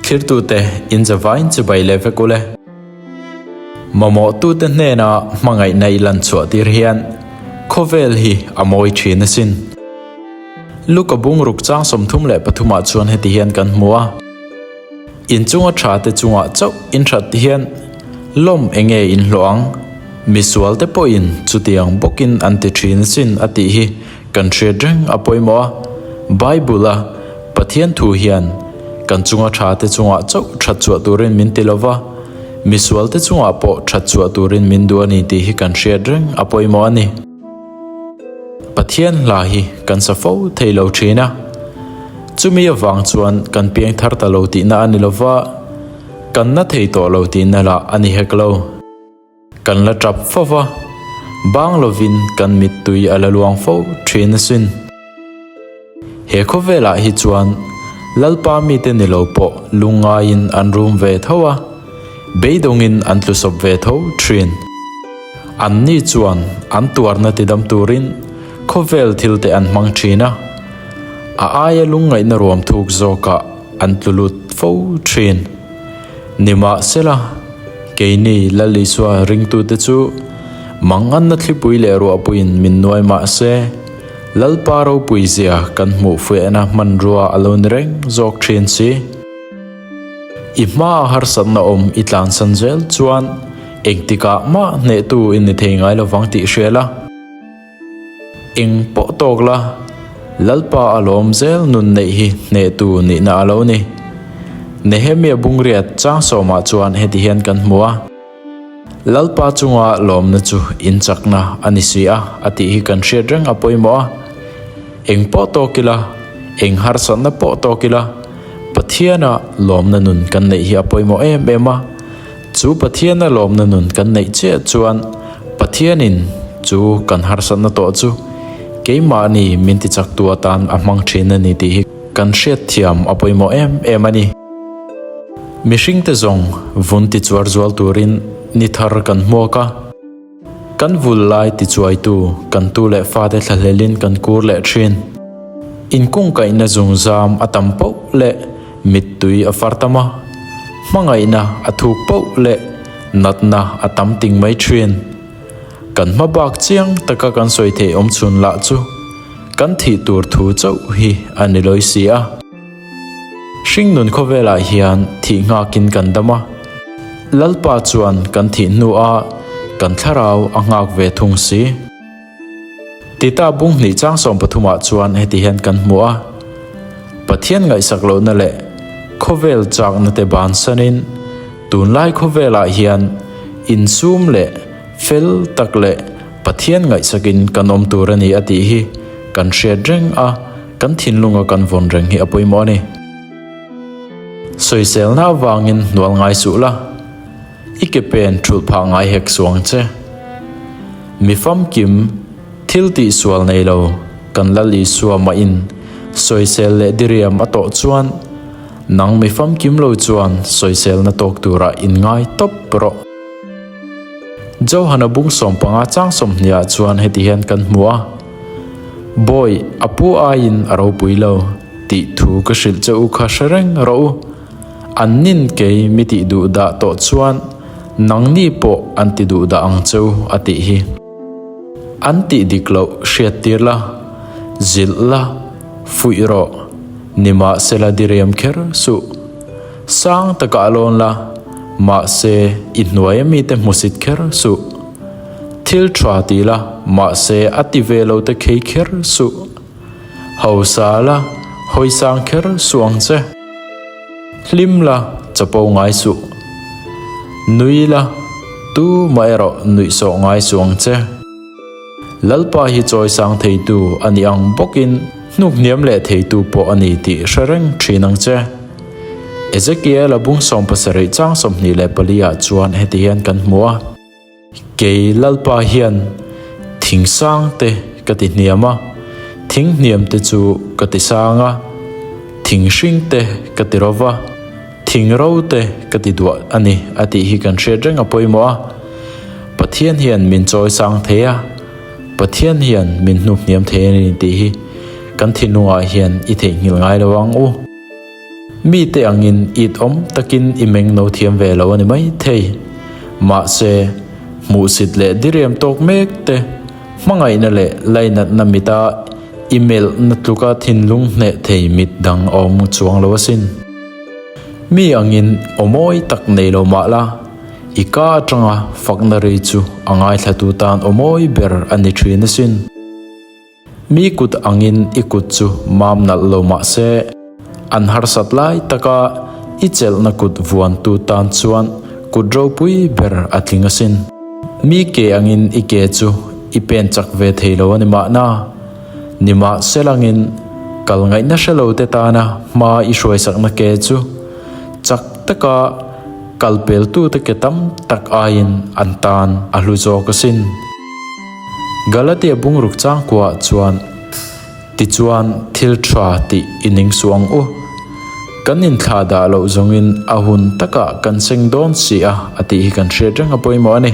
Thlirtute in zavaiin chibai leh vek ule. Mamawhtute hnena hmangaihna i lan chhuah tir hian khawvel hi a mawi thin asin. Luka bungruk chang 33 ah chuan heti hian kan hmu a. Inchunga tha te chungah chauh in that ti hian lawm enge in hlawh ang? Misual te pawhin chutiang bawkin an ti thin asin a tih hi kan hriat reng a pawimawh a. Bible a Pathian thu hian kan chunga tha te chungah chauh that chhuah turin min ti lova, misual te chungah pawh that chhuah turin min duh a ni tih hi kan hriat reng a pawimawh a ni. Pathian hla hi kan sa fo thei lo thin a, chumi avang chuan kan piang thar ta lo tihna a ni lova, kan na thei tawh lo tihna lah a ni hek lo. Kan la tap fo va, bang lovin kan mittui a la luang fo thin asin. He khawvelah hi chuan Lalpa mite ni lo pawh lungngaiin an rum ve tho a, beidawngin an tlusawp ve tho thin. Anni chuan an tuarna tidam turin khawvel thilte an hmang thin a, a aia lungngaihna ruam thuk zawkah an tlu lut fo thin. Nimahsela, keini Lal Isua ringtute chu manganna thlipui leh ruahpuiin min nuai mah se, Lalpa ropui zia kan hmuh fuihna hmanrua a lo ni reng zawk thin si. I hmaa harsatna awm i tlansan zel chuan engtikah mah hnehtu i ni thei ngai lovang tih hria la. Eng pawh tawk la, Lalpa a lawm zel nun neih hi hnehtu nihna a lo ni. Nehemia bungriat chang sawmah chuan heti hian kan hmu a. Lalpa chunga lawmna chu in chakna a ni si a, a tih hi kan hriat reng a pawimawh a. Eng pawh tawk ila, eng harsatna pawh tawk ila, Pathiana lawmna nun kan neih hi a pawimawh em em a. Chu Pathiana lawmna nun kan neih chiah chuan Pathianin chu kan harsatna tawh chu keimahni min tichaktu atan a hmang thin a ni tih hi kan hriatthiam a pawimawh em em a ni. Mihringte zawng vun tichuar zual turin ni thar kan hmuak a, kan vul lai tichuaitu kan tu leh fate thlahlelin kan kur leh thin. Inkungkaihna zungzam a tam poh leh mittui a far tam a, hmangaihna a thuk poh leh natna a tam ting mai thin. Kan hma bak chiang taka kan sawi theih awmchhun lah chu kan thih tur thu chauh hi a ni lawi si a. Hringnun khawvelah hian thih nghakin kan dam a, Lalpa chuan kan thih hnuah kan thlarau a nghak ve thung si. Tita bung hnih chang 13 ah chuan heti hian kan hmu a, Pathian ngaihsak lohna leh khawvel chakna te bansanin tunlai khawvelah hian insum leh fel tak leh Pathian ngaihsakin kan awm tur a ni a tih hi kan hriat reng a, Kan thinlunga kan vawn reng hi a pawimawh a ni. Sawiselna avangin hnual ngai suh la, i ke pen thulh phah ngai hek suh ang che. Mi famkim, thil tih sual nei lo, kan Lal Isua mahin sawisel leh diriam a tawh chuan, nang mi famkim lo chuan sawiselna tawk turah inngai tawp rawh. Johana bung 15 chang 20 ah chuan heti hian kan hmu a. Bawi, a pu aiin a ropui lo, tih thu ka hrilh che u kha hre reng rawh u. An nin kei mi tih duh dah tawh chuan nangni pawh an ti duh dah ang che u, a tih hi. An tih dik loh hriat tir la, zilh la, fuih rawh, nimahsela diriam kher suh. Sang takah lawn la, mahse i hnuai mite hmusit kher suh. Thil tha ti la, mahse a ti ve lo te khei kher suh. Hausa la, hawi sang kher suh ang che. Hlim la, chapo ngai suh. Nui la, tu mah erawh nuih sawh ngai suh ang che. Lalpa hi chawi sang theitu a ni ang bawkin hnuk hniam leh theitu pawh a ni tih hre reng thin ang che. Ezekiel-a bung 70 chang 24 ah chuan heti hian kan hmu a. Kei Lalpa hian thing sang te ka ti hniam a, thing hniam te chu ka ti sang a, thing hring te ka ti ro va, thing ro te ka ti duah a ni a tih hi kan hriat reng a pawimawh a. Pathian hian min chawi sang thei a, Pathian hian min hnuk hniam thei a ni tih hi kan thinlungah hian i theihnghilh ngai lo ang u. Mite angin it awm takin i meng no thiam ve lo a ni mai thei. Mahse, hmuhsit leh diriam tawk mek te, hmangaihna leh lainatna mita i melhna tluka thinlung hneh thei mit dang a awm chuang lo asin. Mi angin aw mawi tak nei lo mah la, i ka atanga fakna ri chu a ngaithlatu tan aw mawi ber a ni thin asin. Mi kut angin i kut chu mam nalh lo mah se, an harsat lai taka i chelhna kut vuantu tan chuan kut ropui ber a tling asin. Mi ke angin i ke chu i pen chak ve thei lo a ni mahna. Nimahselangin kal ngaihna hre lo te tana hma i hruaisakna ke chu chak taka kal peltute ke tam tak aiin an tan a hlu zawk asin. Galatia bungruk changkuaah chuan, Tichuan thil tha tih i ning suh ang u. Kan inthlah dah loh zawngin a hun takah kan seng dawn si a, a tih hi kan hriat reng a pawimawh a ni.